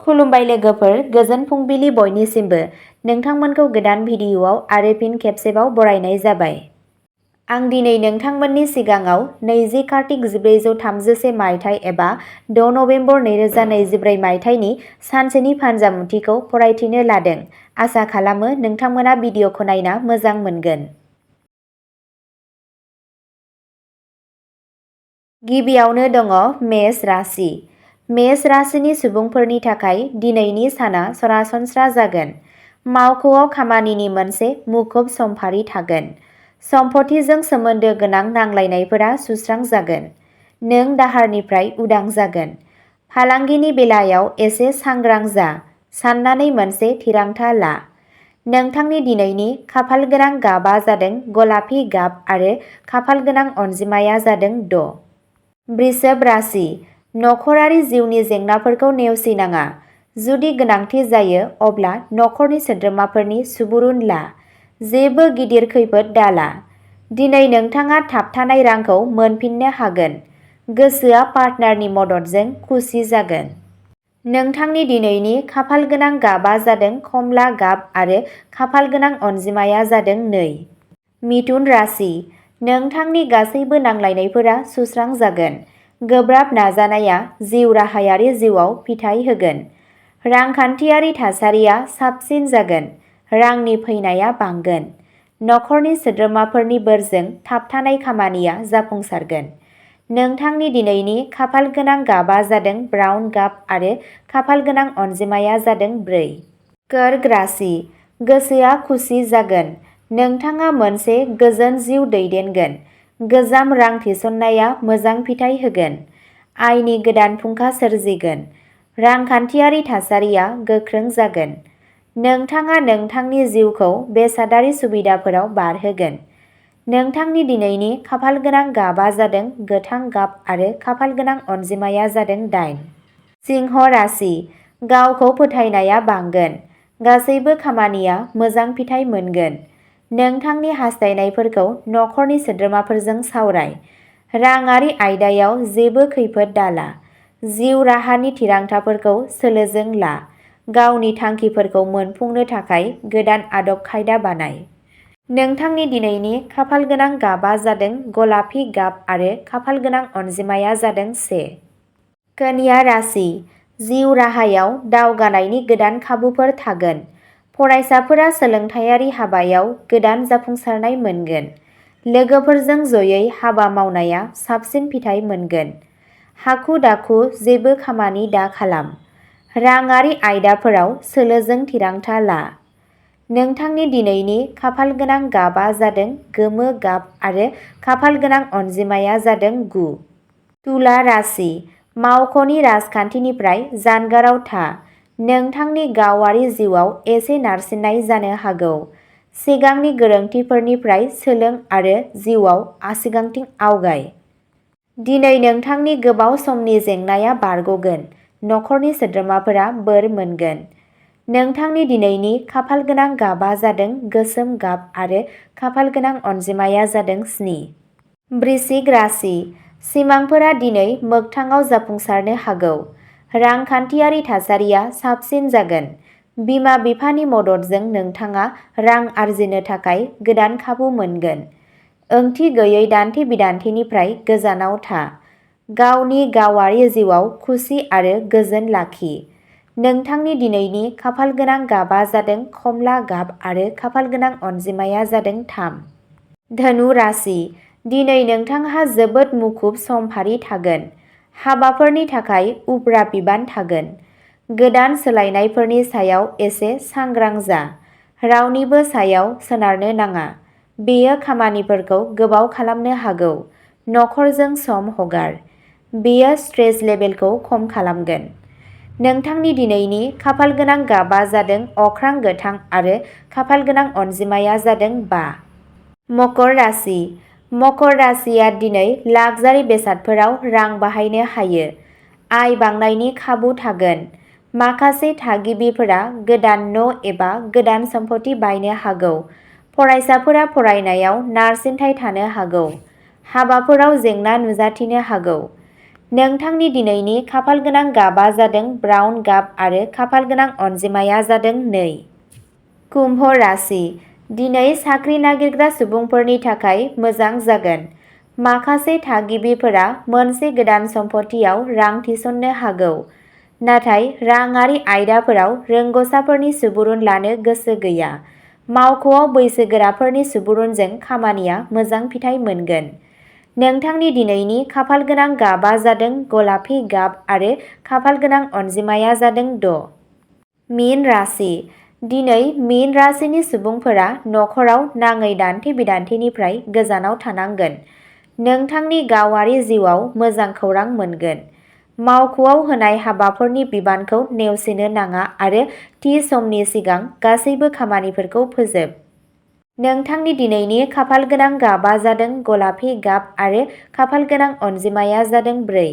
खुलुमबाय लोगोफोर, गोजोन फुंबिलि बयनिसिमबो। नोंथांमोनखौ गोदान भिडिअ'आव आरो फिन खेबसेबाव बरायनाय जाबाय। आं दिनै नोंथांमोननि सिगाङाव 20 कार्तिक 1433 मायथाइ एबा 6 नभेम्बर 2024 मायथाइनि सानसेनि फानजामुथिखौ फरायथिनो लादों। आसा खालामो नोंथांमोना भिडिअ'खौ नायना मोजां मोनगोन। गिबियावनो दङ मेष राशि। मेष राशिनि सुबुंफोरनि थाखाय दिनैनि साना सरासनस्रा जागोन। मावख'आव खामानिनि मोनसे मुखुब समफारि थागोन। सम्पथिजों सोमोन्दो गोनां नांलायनायफोरा सुस्रांजागोन। नों दाहारनिफ्राय उदां जागोन। फालांगिनि बेलायाव एसे सांग्रां जा, साननानै मोनसे थिरांथा ला। नोंथांनि दिनैनि खाफालगोनां गाबआ जादों गलापि गाब आरो खाफालगोनां अनजिमाया जादों 6। वृषभ राशि। नखरारि जिउनि जेंनाफोरखौ नेवसिनाङा। जुदि गोनांथि जायो अब्ला नखरनि सोद्रोमाफोरनि सुबुरुन ला। जेबो गिदिर खैफोद दाला। दिनै नोंथाङा थाबथानाय रांखौ मोनफिननो हागोन। गोसोआ पार्टनारनि मददजों खुसि जागोन। नोंथांनि दिनैनि खाफालगोनां गाबआ जादों कमला गाब आरो खाफालगोनां अनजिमाया जादों 2। मिथुन राशि। नोंथांनि गासैबो नांलायनायफोरा सुस्रांजागोन। गोब्राब नाजानाया जिउ राहायारि जिउआव फिथाय होगोन। रांखान्थियारि थासारिया साबसिन जागोन। रांनि फैनाया बांगोन। नखरनि सोद्रोमाफोरनि बोरजों थाबथानाय खामानिया जाफुंसारगोन। नोंथांनि दिनैनि खाफालगोनां गाबआ जादों ब्राउन गाब आरो खाफालगोनां अनजिमाया जादों 4। कर्क राशि। गोसोआ खुसि जागोन। नोंथाङा मोनसे गोजोन जिउ दैदेनगोन। गोजाम रां थिसननाया मोजां फिथाय होगोन। आयनि गोदान फुंखा सोरजिगोन। रांखान्थियारि थासारिया गोख्रों जागोन। नोंथाङा नोंथांनि जिउखौ बेसादारि सुबिदाफोराव बारहोगोन। नोंथांनि दिनैनि खाफालगोनां गाबआ जादों गोथां गाब आरो खाफालगोनां अनजिमाया जादों 8। सिंह राशि। गावखौ फोथायनाया बांगोन। गासैबो खामानिया मोजां फिथाय मोनगोन। नोंथांनि हास्थायनायफोरखौ नखरनि सोद्रोमाफोरजों सावराय। राङारि आयदायाव जेबो खैफोद दाला। जिउ राहानि थिरांथाफोरखौ सोलोजों ला। गावनि थांखिफोरखौ मोनफुंनो थाखाय गोदान आदब खायदा बानाय। नोंथांनि दिनैनि खाफालगोनां गाबआ जादों गलापि गाब आरो खाफालगोनां अनजिमाया जादों 1। कन्या राशि। जिउ राहायाव दावगानायनि गोदान खाबुफोर थागोन। फरायसाफोरा सोलोंथायारि हाबायाव गोदान जाफुंसारनाय मोनगोन। लोगोफोरजों जयै हाबा मावनाया साबसिन फिथाय मोनगोन। हाखु-दाखु जेबो खामानि दा खालाम। राङारि आयदाफोराव सोलोजों थिरांथा ला। नोंथांनि दिनैनि खाफालगोनां गाबआ जादों गोमो गाब आरो खाफालगोनां अनजिमाया जादों 9। तुला राशि। मावख'नि राजखान्थिनिफ्राय जानगाराव था। नोंथांनि गावारि जिउआव एसे नारसिननाय जानो हागौ। सिगांनि गोरोन्थिफोरनिफ्राय सोलों आरो जिउआव सिगांथिं आवगाय। दिनै नोंथांनि गोबाव समनि जेंनाया बारग'गोन। नखरनि सोद्रोमाफोरा बोर मोनगोन। नोंथांनि दिनैनि खाफालगोनां गाबआ जादों गोसोम गाब आरो खाफालगोनां अनजिमाया जादों 7। वृश्चिक राशि। सिमांफोरा दिनै मोगथाङाव जाफुंसारनो हागौ। रांखान्थियारि थासारिया साबसिन जागोन। बिमा-बिफानि मददजों नोंथाङा रां आर्जिनो थाखाय गोदान खाबु मोनगोन। ओंथि गैयै दान्थे-बिदान्थेनिफ्राय गोजानाव था। गावनि गावारि जिउआव खुसि आरो गोजोन लाखि। नोंथांनि दिनैनि खाफालगोनां गाबआ जादों कमला गाब आरो खाफालगोनां अनजिमाया जादों 3। धनु राशि। दिनै नोंथांहा जोबोद मुखुब समफारि थागोन। हाबाफोरनि थाखाय उफ्रा बिबान थागोन। गोदान सोलायनायफोरनि सायाव एसे सांग्रां जा। रावनिबो सायाव सोनारनो नाङा। बेयो खामानिफोरखौ गोबाव खालामनो हागौ। नखरजों सम हगार। बेयो स्ट्रेस लेभेलखौ खम खालामगोन। नोंथांनि दिनैनि खाफालगोनां गाबआ जादों अख्रां गोथां आरो खाफालगोनां अनजिमाया जादों 5। मकर राशि। मकर राशिया दिनै लाक्जारि बेसादफोराव रां बाहायनो हायो। आय बांनायनि खाबु थागोन। माखासे थागिबिफोरा गोदान न' एबा गोदान सम्पथि बायनो हागौ। फरायसाफोरा फरायनायाव नारसिनथाय थानो हागौ। हाबाफोराव जेंना नुजाथिनो हागौ। नोंथांनि दिनैनि खाफालगोनां गाबा जादों ब्राउन गाब आरो खाफालगोनां अनजिमाया जादों 2। कुम्भ राशि। दिनै साख्रि नागिरग्रा सुबुंफोरनि थाखाय मोजां जागोन। माखासे थागिबिफोरा मोनसे गोदान सम्पथियाव रां थिसननो हागौ, नाथाय राङारि आयदाफोराव रोंग'साफोरनि सुबुरुन लानो गोसो गैया। मावख'आव बैसोगोराफोरनि सुबुरुनजों खामानिया मोजां फिथाइ मोनगोन। नोंथांनि दिनैनि खाफालगोनां गाबा जादों गलापि गाब आरो खाफालगोनां अनजिमाया जादों 6। मीन राशि। दिनै मीन राशिनि सुबुंफोरा नखराव नाङै दान्थे-बिदान्थेनिफ्राय गोजानाव थानांगोन। नोंथांनि गावारि जिउआव मोजां खौरां मोनगोन। मावख'आव होनाय हाबाफोरनि बिबानखौ नेवसिनो नाङा आरो थि समनि सिगां गासैबो खामानिफोरखौ फोजोब। नोंथांनि दिनैनि खाफालगोनां गाबा जादों गलापि गाब आरो खाफालगोनां अनजिमाया जादों 4।